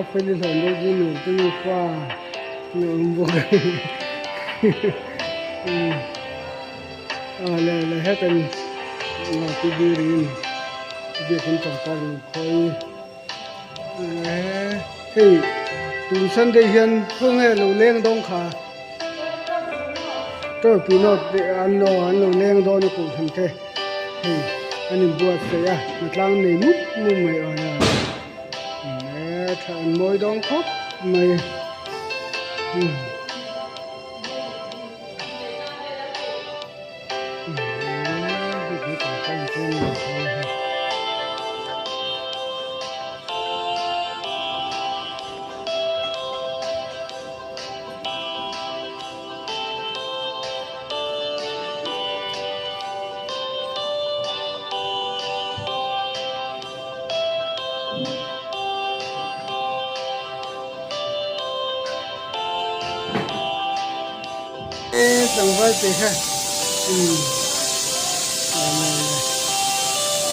A feli hlawm deuh chu nuam te nu fa an awm bawk a a le le hetan pi birin biakin pangpar an khawi hei tun sunday hian khawnge lo leng dawn kha tawrhpui nawt te an lo an lo leng dawn a kohhran te hei an inbuatsaih a hnatlang nei mup mup mai a awm a. Thla an mawi dawn khawp mai. Tlangval te kha.